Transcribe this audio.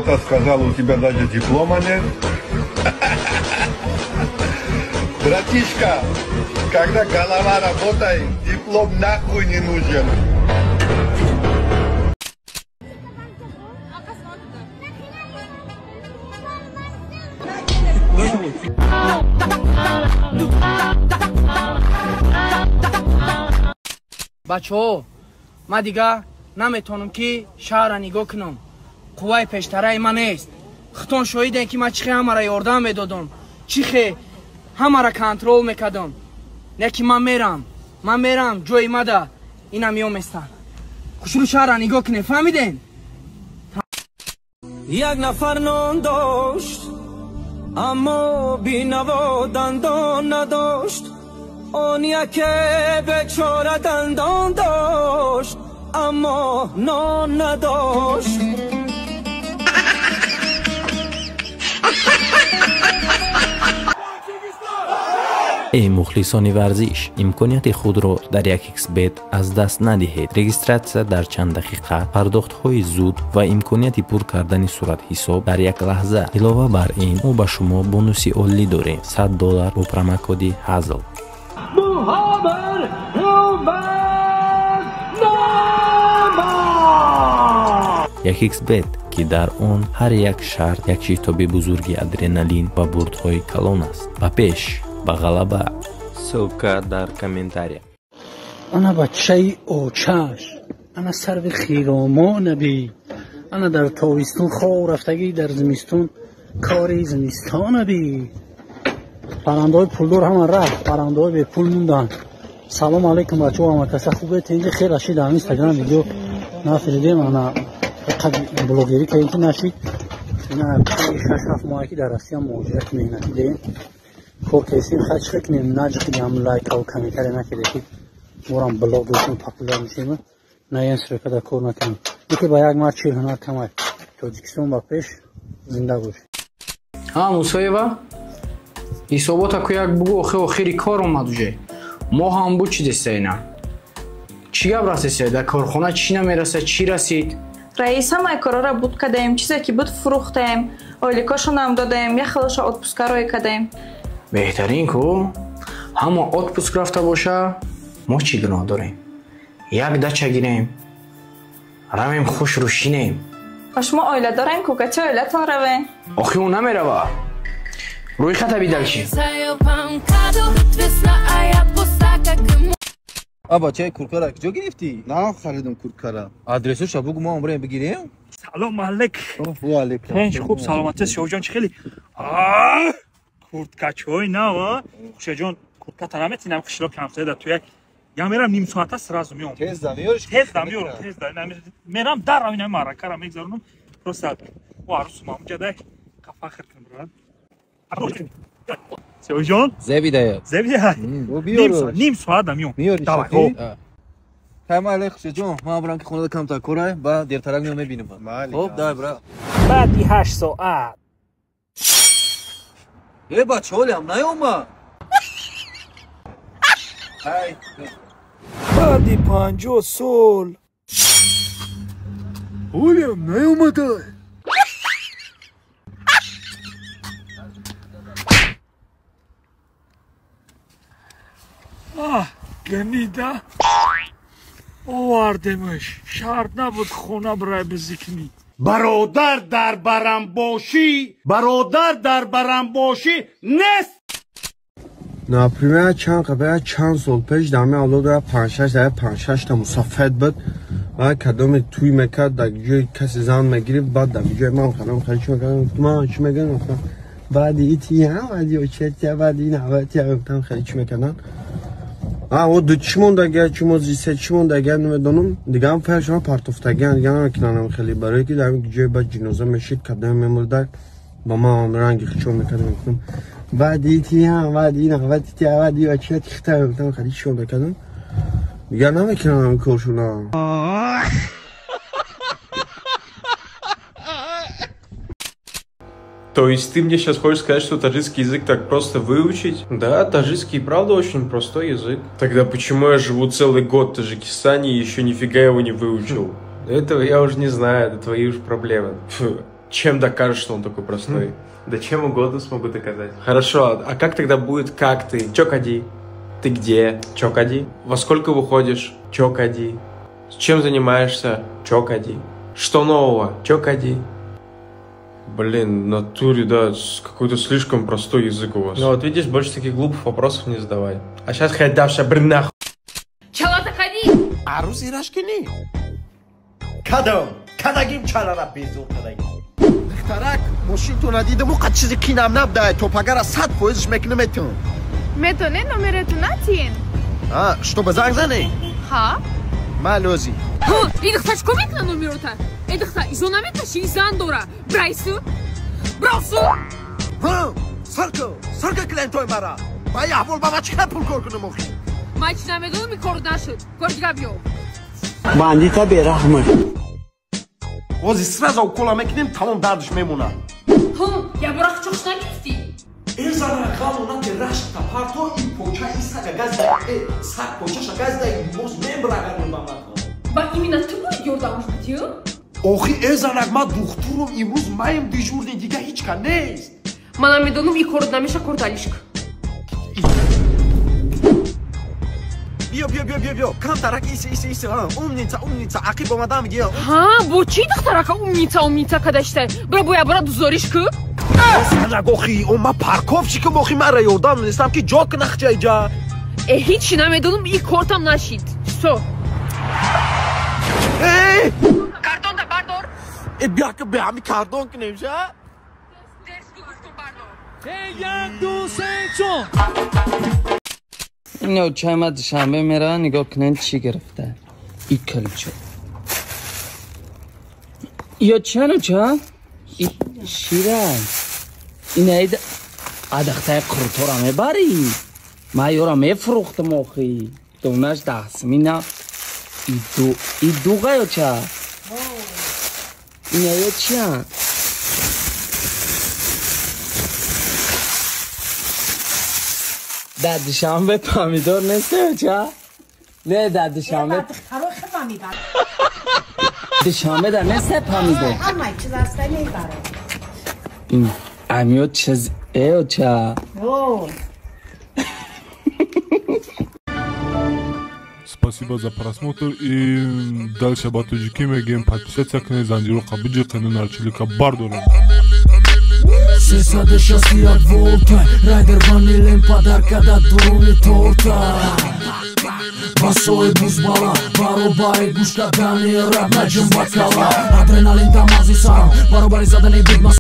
Кто-то сказал, у тебя даже диплома нет. Братишка, когда голова работает, диплом нахуй не нужен. Бачаҳо, ман дига наметавонам ки шаҳрра нигоҳ кунам. Қувваи пештараи ман нест. Худтон шоҳидем ки ман чӣ хе ҳамаро ёрдам медодам, чӣ хе ҳамаро контрол мекардам. Не ки ман мерам, ман мерам, ҷои мада ина меоместанд. Хушрӯ шаҳрра нигоҳ кунем, фаҳмидем? Як нафар нон дошт, аммо бинаво дандон надошт. Он яке бечора дандон дошт, аммо нон надошт. Эй мухлисони варзиш, имконияти худро дар 1xBet аз даст надиҳед. Регистратсия дар чанд дақиқа, пардохтҳои зуд ва имконияти пур кардани суратҳисоб дар як лаҳза. Илова бар ин, мо ба шумо бонуси олӣ дорем: $100 бо промокоди ҳазл. 1xBet, ки дар он ҳар як шарт як шитоби бузурги адреналин ва бурдҳои калон аст. Ба пеш, ба ғалаба. Ссылка дар комментария. Ана бачаи очаш, ана сарви хиромона би, ана дар тобистон хоб рафтагӣ, дар зимистон кори зимистона би. Паррандаҳои пулдор ҳама рафт, паррандаҳои бепул монданд. Салом алейкум бачаҳо, ҳама каса хубе? Тинҷи хел ашид дар инстаграм видео нафиридем, ана блогерӣ кардем ки нашид. Ина 6-7 моҳе ки дар Россия муҳоҷирати меҳнатӣ дорем, кор кардем, хай чӣ кунем, наҷиқидем, лайкаву комментария накардем ки морам блог дошем, популяр мешем, на ин стройка дар кор накунем. Леки ба як мард 40 ҳунар камай. Тоҷикистон ба пеш, зинда бош. Ҳа, Мусоева, ҳисобота ку як бугу, охи охири кор омад уже. Мо ҳам буд чӣ дестаина. Чӣ гап расиста? Дар корхона чӣ намерасад, чӣ расид? Раис, ҳамаи корора буд кадаем, чизе ки буд фурӯхтаем, ойликошонам додаем, як хелоша отпуска рӯй кадаем. Беҳтарин ку, ҳама отпуск рафта боша, мо чӣ гуноҳ дорем? Як дача гирем, равем хушрӯ шинем. Ба шумо оила дорем ку, кати оилатон равем. Охи ӯ намерава. Рӯи хата бидал чӣ? А бачаи курткара куҷо гирифтӣ? На харидам курткара. Адресоша бугу, мо омрем бигирем. Салом алейкум. Ва алейкум. Тинч, хуб, саломатӣ, Шоҳҷон, чӣ хеле? Курткачои нав, Хушаҷон, куртката наметинам қишлоқ ҳамсоя да ту як я мерам ним соата сразу меом. Тез да меёриш? Тез да меёрам, тез да. Мерам дар ин маъракара мегзаронам. Просто о арӯсум ҳамҷадай фахр кунам, брат. Шоҳҷон? Зебидая. Зебидая. Ним соат да меом. Давай. Хай майли, Хушаҷон, ман бурам ки хонада камтар корай, ба дертарак меом мебинам. Хоб, давай, брат. Баъди 8 соат. Э, бача, ҳолиам наёмад. Баъди 50 сол. Ҳолиам наёмада. Аҳ, гнида. Овардемаш. Шарт набуд хона бирай бизикнӣ. Бародар дар барамбошӣ, бародар дар барамбошӣ нест. Например, чанд қабл, чанд сол пеш дар ҳамин авлод 5-6 дар 5-6 та мусаффед буд ва кадоме туй мекард, дар ҷои касе зан мегирифт, баъд дар ҷои ман ханам хеле чӣ мекардам, гуфтам ман чӣ мегӯям, гуфтам баъди ития, баъди очетия, баъди ин аватия, гуфтам хеле чӣ мекардам. А о ду чӣ мондагия, чӣ мо се чӣ мондагия намедонам, дигаам фаҳшона партофтагиян, дига намекунам хеле, барое ки дар ҷои баъд ҷиноза мешид, кадоме мемурдак, ба ман ранги хичо мекардам, гуфтам баъди ития, баъди ин аватия, баъди очетия, хита, гуфтам хеле чӣ мекардам, дига намекунам ҳамин коршуна. То есть ты мне сейчас хочешь сказать, что таджикский язык так просто выучить? Да, таджикский правда очень простой язык. Тогда почему я живу целый год в Таджикистане и еще нифига его не выучил? Этого я уже не знаю, это твои уж проблемы. Фу. Чем докажешь, что он такой простой? Да чем угодно смогу доказать. Хорошо, а как тогда будет «как ты»? Чё кади? Ты где? Чё кади? Во сколько выходишь? Чё кади? С чем занимаешься? Чё кади? Что нового? Чё кади? Блин, в натуре, да, какой-то слишком простой язык у вас. Ну вот видишь, больше таких глупых вопросов не задавай. А сейчас хайдавша, блин, нахуй. Чала, заходи! Аруси рашкини? Кадом? Кадагим чалара безур кадагим. Духтарак, мошинту надидам, уқа чизи кинам набдай, топагара 100% мекунам этун. Метоне номерету натин? А, чтобы занг зани? Ха? Малози. Ин духтар чӣ кор мекуна номерота? Ин духтар изо наметаши, зан дора. Брайсу? Бросу? Ҳа, сарка, сарка клиентои мара. Ба ин аҳвол ба ма чӣ қадр пул кор кунам охи? Ман чӣ намедонам, ин кор нашуд. Кори дига биё. Бандита бераҳма. Ози сразу укола мекунем, тамом дардш мемонад. Ҳм, ябора чош нагирифтӣ? Э зана ғалонати рашкта парто ин поча и сага газда, э саг почаша газда моз мембраганем ба ман. Ба именно ту бояд ёрдамаш бидӣ? Охи э занак, ман духтурум, имрӯз маем дежурный, дига ҳеч ка нест. Ман намедонам, ин корот намеша, кор далишк. Биё, биё, биё, биё, биё. Камтарак иси, иси, иси. Ҳа, умница, умница. Ақиб омадам, гия. Ҳа, бо чӣ духтарака умница, умница кадаштай? Бира боя бира дузориш ку? Занак, охи, о ма парковщикам, охи, мара ёрдам нестам ки ҷо кунахча иҷа. Э, ҳичи намедонам, ин кортам нашид. Всё. Э! Картонта бардор. Э, бия ки бе ҳами картон кунем, ша? Як, ду, се, чор. Ин очама душанбе мерава, нигоҳ кунед чӣ гирифта. И калчо. Ё чан оча? И шира. Ин айд адахтаи қуртора мебарӣ. Ман ёра мефурӯхтам охи. Донаш даҳсмина. И дуға ё ча? Ина ё чия? Дар душанбе помидор нест ча? Не, дар душанбе. Душанбе дар нест помидор. Ин амиё чиз эё ча? Спасибо за просмотр и дальше ба тоҷикӣ мегӯем подписаться кунед, занҷироқа биҷиқену нарчилика бардорем. 361 волта, райдер ванилем подарка да дуруни торта. Басои бузбала, баробари гӯш кардани раб наҷум ба кала. Адреналин дамази сарам, баробари задани бигма.